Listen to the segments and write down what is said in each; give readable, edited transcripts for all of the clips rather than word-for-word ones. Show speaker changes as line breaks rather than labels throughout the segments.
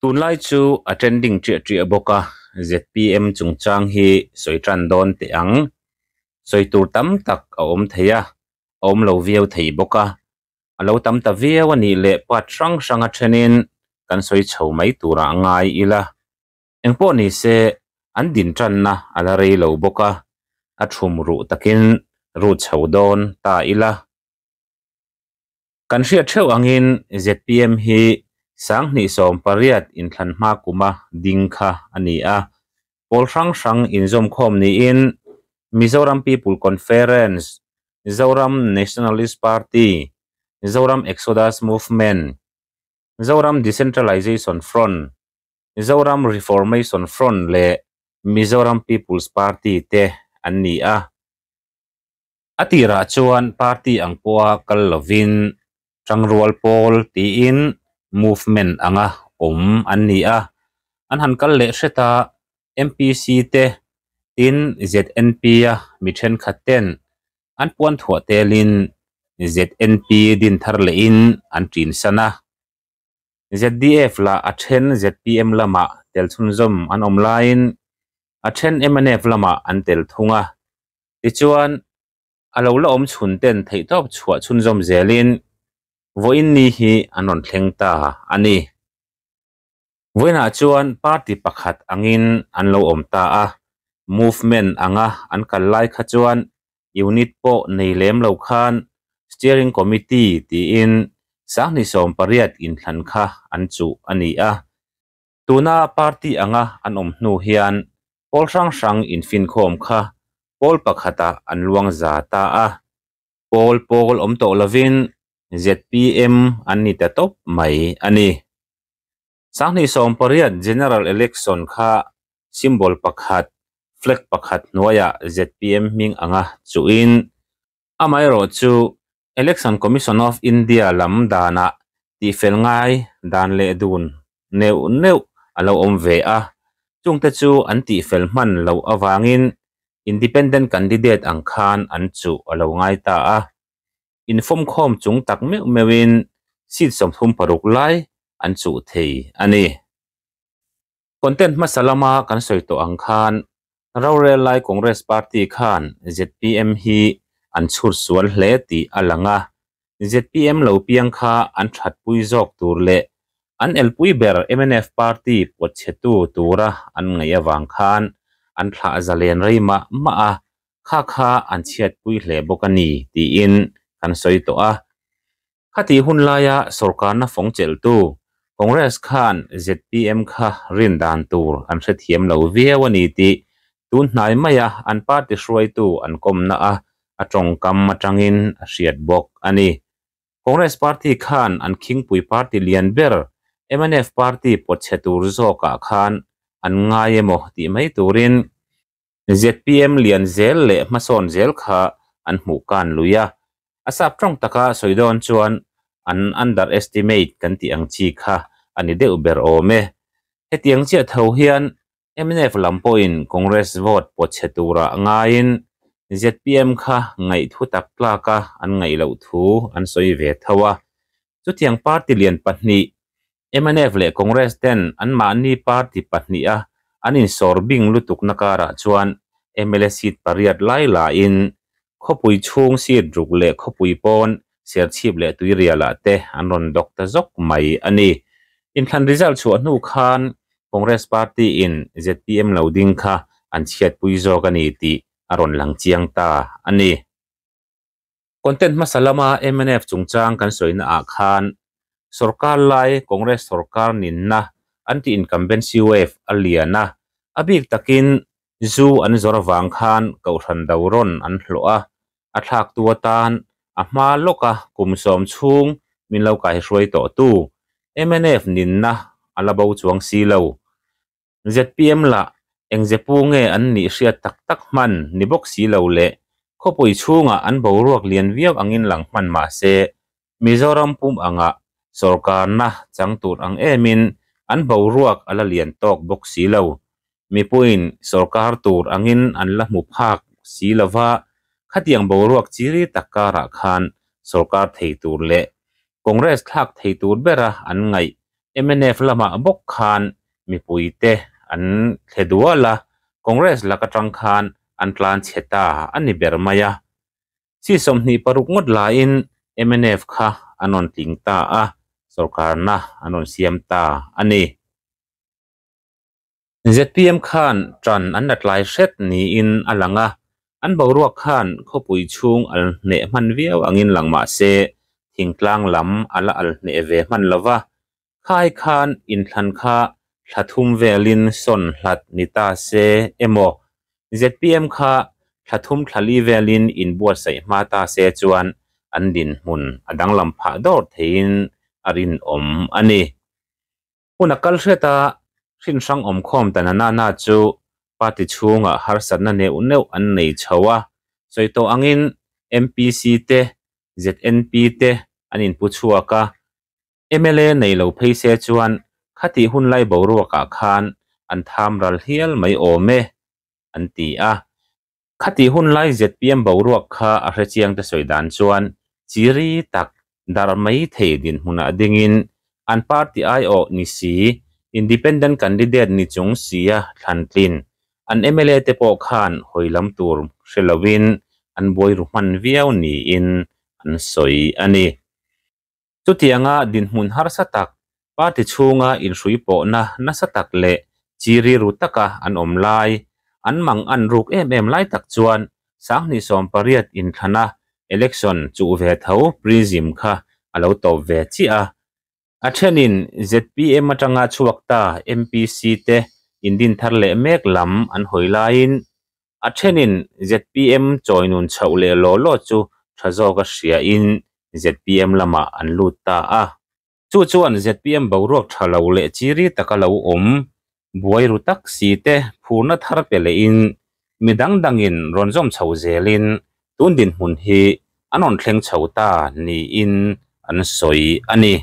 Tunlai chu a trending ṭiah ṭiah bawk a, zpm chungchang hi sawi ṭan dawn teh ang. Sawi tur tam tak a awm thei a, a awm lo viau thei bawk a. A lo tam ta viau a nih leh part hrang hranga ṭhenin kan sawi chho mai turah a ngai ila. Engpawh ni se an din ṭanna a la rei lo bawk a, a ṭhum ruh takin rut chho dawn ta ila. Kan hriat theuh angin zpm hi 2018 inthlan hma kuma ding kha a ni a. Pawl hrang hrang inzawmkhawm niin Mizoram People Conference, Zoram Nationalist Party, Zoram Exodus Movement, Zoram Decentralization Front, Zoram Reformation Front leh Mizoram People's Party te an ni a. A tirah chuan party ang pawha kal lovin Tangrual Pawl tiin movement anga awm an ni a. An han kal leh hret a, MPC te tin ZNP a mi thenkhat ten an puan thuah telin ZNP din thar lehin an tinsan a. ZDF lah a then zpm lamah tel chhunzawm an awm laiin a then mnf lamah an tel thung a. Tichuan, a lo la awm chhun ten theihtawp chhuah chhunzawm zelin vawiin ni hi an rawn thleng ta a ni. Vawiinah chuan party pakhat angin an lo awm ta a, movement anga an kal lai kha chuan unit pawh nei lem lo khan Steering Committee tiin 2018 inthlan kha an chuh a ni a. Tuna party anga an awm hnu hian pawl hrang hrang infinkhawm kha pawl pakhatah an luang za ta a. Pawl pawl awm tawh lovin zpm an ni ta tawp mai a ni. 2018 General Election kha symbol pakhat, flag pakhat hnuaiah zpm hming anga chuhin Amaherawhchu, Election Commission of India lam danah tihfel ngai dan leh dun neuh neuh a lo awm ve a, chungte chu an tihfel hman loh avangin Independent candidate ang khan an chuh a lo ngai ta a. Infawmkhawm chung tak meuh meuhin seat 36 lai an chuh thei a ni. Content hmasa lama kan sawi tawh ang khan rorel lai Congress Party khan zpm hi an chhur sual hle tih a lang a. Zpm lo piang kha an thatpui zawk tur leh an elpui ber mnf Party pawtchhetu tura an ngaih avang khan an thlah zalen rei mah mah a, kha kha an chhiatpui hle bawk a ni tiin kan sawi tawh a. Khatih hun laia sorkarna fawng chelhtu Congress khan zpm kha rin dan tur an hrethiam lo viau a ni tih tun hnai maia an party hruaitu an kawmna a a tawngkam atangin a hriat bawk a ni. Congress party khan an khingpui party lian ber mnf party pawtchhe tur zawkah khan an ngai emaw tih mai turin Zpm lian zel leh hmasawn zel kha an hmuh kan lui a, a sap tawng taka sawi dawn chuan an underestimate kan tih ang chi kha a ni deuh ber awm e. Hetiang chiah tho hian mnf lam pawhin Congress vote pawtchhe tura ngaiin zpm kha ngaihthu tak tlaka an ngaih loh thu an sawi ve tho a. Chutiang party lian pahnih Mnf leh Congress ten anmahni party pahniha an insawr bing lutukna karah chuan mla seat pariat lai lain khawpui chhung seat ruk leh khawpui pawn Serchhip leh Tuirialah te an rawn dawk ta zawk mai a ni. Inthlan result chhuah hnu khan Congress party in zpm lo ding kha an chhiatpui zawk a ni tih a rawn lang chiang ta a ni. Content hmasa lama mnf chungchang kan sawina ah khan sorkar lai Congress sorkar ninna anti-incumbency wave a lian a, a bik takin zu an zawr avang khan kohhran do rawn an hlawh a, a thlaktu atan a hma lawka kum sawm chhung min lo kaihruai tawhtu mnf ninna a la bo chuang si lo. Zpm lah eng zepu nge an nih hriat tak tak hman ni bawk si lo leh khawpui chhungah an boruak lian viau angin lang hman mah se Mizoram pum angah sorkarna chang tur ang emin an boruak a la lian tawk bawk si lo. Mipuiin sorkar tur angin an la hmu phak si lova khatiang boruak chiri tak karah khan sorkar thei tur leh Congress thlak thei tur bera an ngaih. Mnf lamah bawk khan mipuite an thle dual a, Congress lak atang khan an tlan chhe ta a ni ber mai a. Chi 26 ngawt laiin mnf kha an rawn tling ta a, sorkarna an rawn siam ta a ni. Zpm khan ṭan an la tlai hret niin a lang a, an boruak khan khawpui chhung al hneh hman viau angin lang mah se thingtlang lam a la al hneh ve hman lo va, khai khan inthlan kha thla thum velin sawn hlat ni ta se emaw zpm kha thla thum thla li velin inbuatsaih hma ta se chuan an dinhmun a danglam phah dawr theiin a rinawm a ni. Hun a kal hret a, hrin hrang awmkhawm ta na na chu party chhungah harsatna neuh neuh an nei chho a, sawi tawh angin MPC te, ZNP te an inpu chhuak a, mla nei lo phei se chuan khatih hunlai boruakah khan an tham ral hial mai awm e, an ti a. Khatih hunlai zpm boruak kha a hrechiangte sawi dan chuan chiri tak darh mai thei dinhmunah dingin an party aiawh ni si, independent candidate ni chung sia thlan tlin an mla te pawh khan hawi lam tur hre lovin an buai ru hman viau niin an sawi a ni. Chutianga dinhmun harsa tak, party chhunga inhrui pawhna nasa tak leh chiri ru taka an awm lai, an mang an ruk em em lai tak chuan 2018 inthlana election chuh ve tho Prism kha a lo tawp ve chiah a. A thenin zpm atanga chhuak ta MPC te indin thar leh mek lam an hawi laiin a thenin zpm chawinun chhoh leh law law chu tha zawka hriain zpm lamah an lut ta a. Chu chuan zpm boruak tha lo leh chiri taka lo awm, buai ru tak si te phurna thar pe lehin midang dangin rawn zawm chho zelin tun dinhmun hi an rawn thleng chho ta niin an sawi a ni.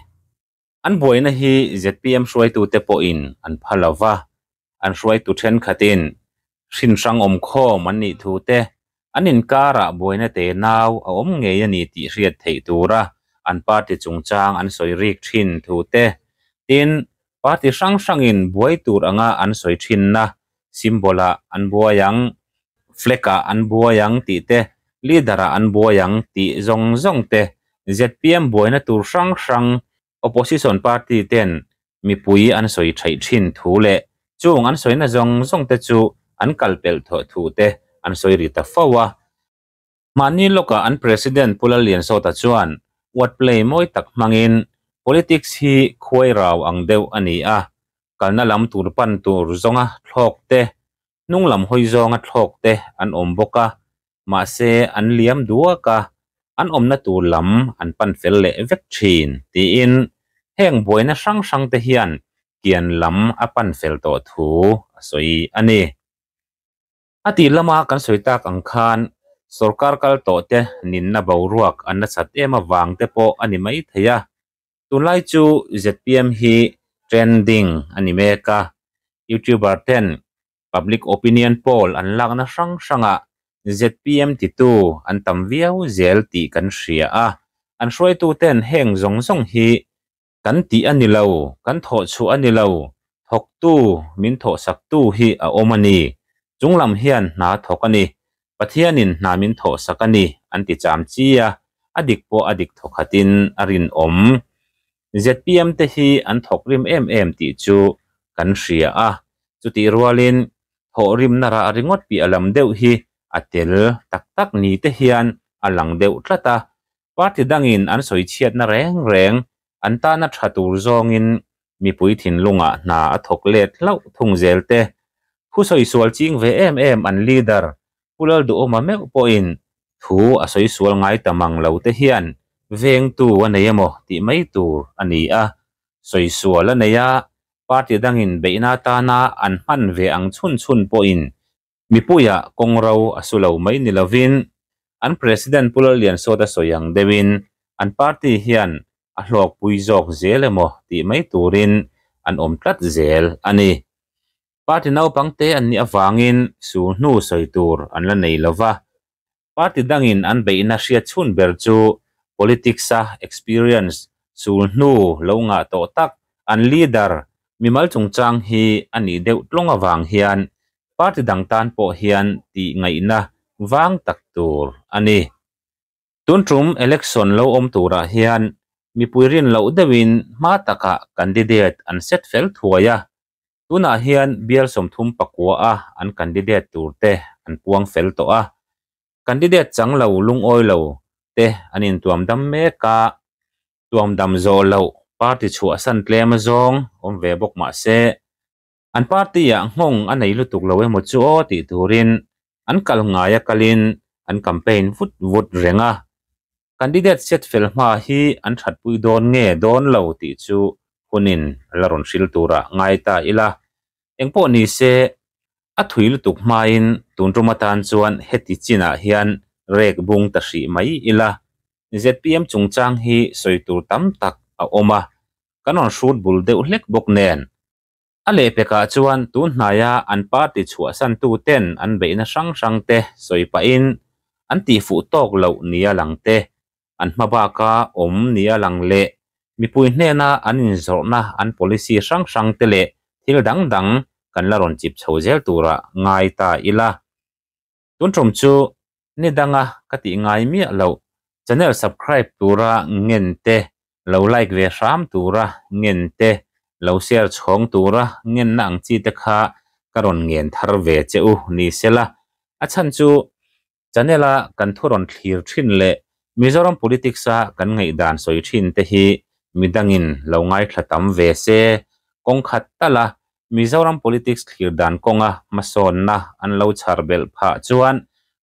An buaina hi zpm hruaitute pawhin an pha lo va, an hruaitu thenkhatin hrin hrang awmkhawm an nih thu te, an inkarah buaina te nau a awm ngei a ni tih hriat theih tura an party chungchang an sawi rik thin thu te, tin, party hrang hrangin buai tur anga an sawi thinna symbol-ah an buai ang, flag-ah an buai ang tih te, leader-ah an buai ang tih zawng zawng te, zpm buaina tur hrang hrang opposition party ten mipui an sawi theih thin thu leh chung an sawina zawng zawng te chu an kal pelh thawh thu te an sawi ri ta fo a. Mahni lawkah an president Pu Lalliansawta chuan wordplay mawi tak hmangin politics hi khuai rau ang deuh a ni a, kalna lam tur pan tur zawnga thlawk te, hnung lam hawi zawnga thlawk te an awm bawk a, mahse an liam duak a, an awmna tur lam an pan fel leh vek thin tiin heng buaina hrang hrang te hian kian lam a pan fel tawh thu a sawi a ni. A tih lama kan sawi tak ang khan sorkar kal tawh te ninna boruak an nasat em avang te pawh a ni mai thei a. Tunlai chu zpm hi trending a ni mek a, youtuber ten public opinion poll an lakna hrang hrangah zpm titu an tam viau zel tih kan hria a, an hruaitu ten heng zawng zawng hi kan tih a ni lo, kan thawh chhuah a ni lo, thawktu min thawh saktu hi a awm a ni, chunglam hian hna thawk a ni, Pathianin hna min thawh sak a ni an ti cham chi a, a dik pawh a dik thawkhatin a rinawm. Zpm te hi an thawk rim em em tih chu kan hria a, chutih rualin thawh rimna rah ringawt piah lam deuh hi a tel tak tak ni te hian a lang deuh tlat a, party dangin an sawi chhiatna reng reng an tana tha tur zawngin mipui thinlungah hna a thawk let hlauh thung zel te. Thu sawi sual ching ve em em an leader Pu Lalduhawma meuh pawhin thu a sawi sual ngai ta mang lo te hian vengtu a nei emaw tih mai tur a ni a, sawi sual a nei a, party dangin beihna atana an hman ve ang chhun chhun pawhin mipuiah kawngro a su lo mai ni lovin an president Pu Lalliansawta sawi ang deuhin an party hian a hlawkpui zawk zel emaw tih mai turin an awm tlat zel a ni. Party naupangte an nih avangin sul hnu sawi tur an la nei lo va, party dangin an beihna hriat chhun ber chu politics-a experience sul hnu lo ngah tawh tak an leader mimal chungchang hi a nih deuh tlawng avang hian party dang tan pawh hian tih ngaihna vang tak tur a ni. Tun tum election lo awm turah hian mipui rin loh deuhin hma takah candidate an set fel thuai a, tunah hian bial 39 a an candidate tur te an puang fel tawh a. Candidate chang lo lungawi lo te an intuam dam mek a, tuam dam zawh loh party chhuahsan tlem azawng awm ve bawk mah se, an party ah nghawng a nei lutuk lo emaw chu aw tih turin an kal ngaia kalin an campaign vut vut reng a. Candidate set fel hma hi an thatpui dawn nge dawn lo tih chu hunin a la rawn hril turah ngai ta ila. Engpawh ni se, a thui lutuk hmain tun tum atan chuan heti chinah hian rek bung ta hrih mai ila. Zpm chungchang hi sawi tur tam tak a awm a, kan rawn hrut bul deuh hlek bawk nen. A lehpekah chuan tun hnaia an party chhuahsantuten an beihna hrang hrangte sawi pahin an tihfuh tawk loh nia lang te, an hma baka awm nia lang leh mipui hnena an inzawrhna an policy hrang hrangte leh thil dang dang kan la rawn chip chho zel turah ngai ta ila. Tun tum chu ni danga ka tih ngai miah loh, channel subscribe tura ngen te, lo like ve hram tura ngen te, lo share chhawng tura ngenna ang chi te kha ka rawn ngen thar ve che u ni sela. A chhan chu channel a kan thu rawn thlir thin leh Mizoram politics a kan ngaihdan sawi thin te hi midangin lo ngaithla tam ve se, kawng khat tala Mizoram politics thlir dan kawnga hmasawnna an lo chhar belh phah chuan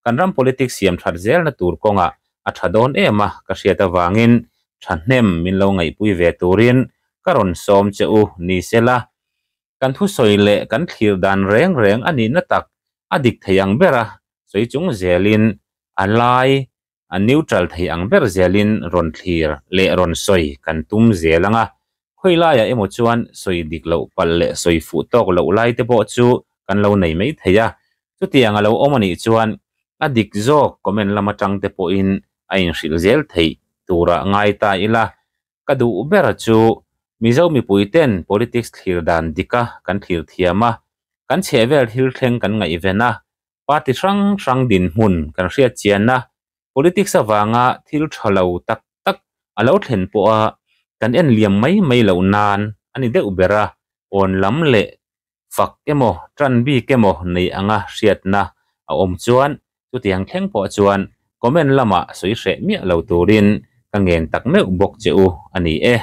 kan ram politics siam that zelna tur kawngah a tha dawn em a ka hriat avangin thahnem min lo ngaihpui ve turin ka rawn sawm che u ni sela. Kan thusawi leh kan thlir dan reng reng a nihna tak a dik thei ang bera sawi chung zelin a lai a neutral thei ang ber zelin rawn thlir leh rawn sawi kan tum zel ang a. Khawi laiah emaw chuan sawi dik loh palh leh sawi fuh tawk loh lai te pawh chu kan lo nei mai thei a. Chutiang a lo awm a nih chuan a dik zawk comment lam atang te pawhin a inhrilh zel theih turah ngai ta ila. Ka duh ber chu Mizo mipui ten politics thlir dan dika kan thlir thiam a, kan chhehvel thil thleng kan ngaihven a, party hrang hrang dinhmun kan hriat chian a, politics avanga thil tha lo tak tak a lo thlen pawha kan en liam mai mai loh nan a ni deuh ber a, awn lam leh fak emaw tan bik emaw nei anga hriatna a awm chuan chutiang thleng pawh chuan comment lamah sawi hreh miah lo turin ka ngen tak meuh bawk che u a ni e.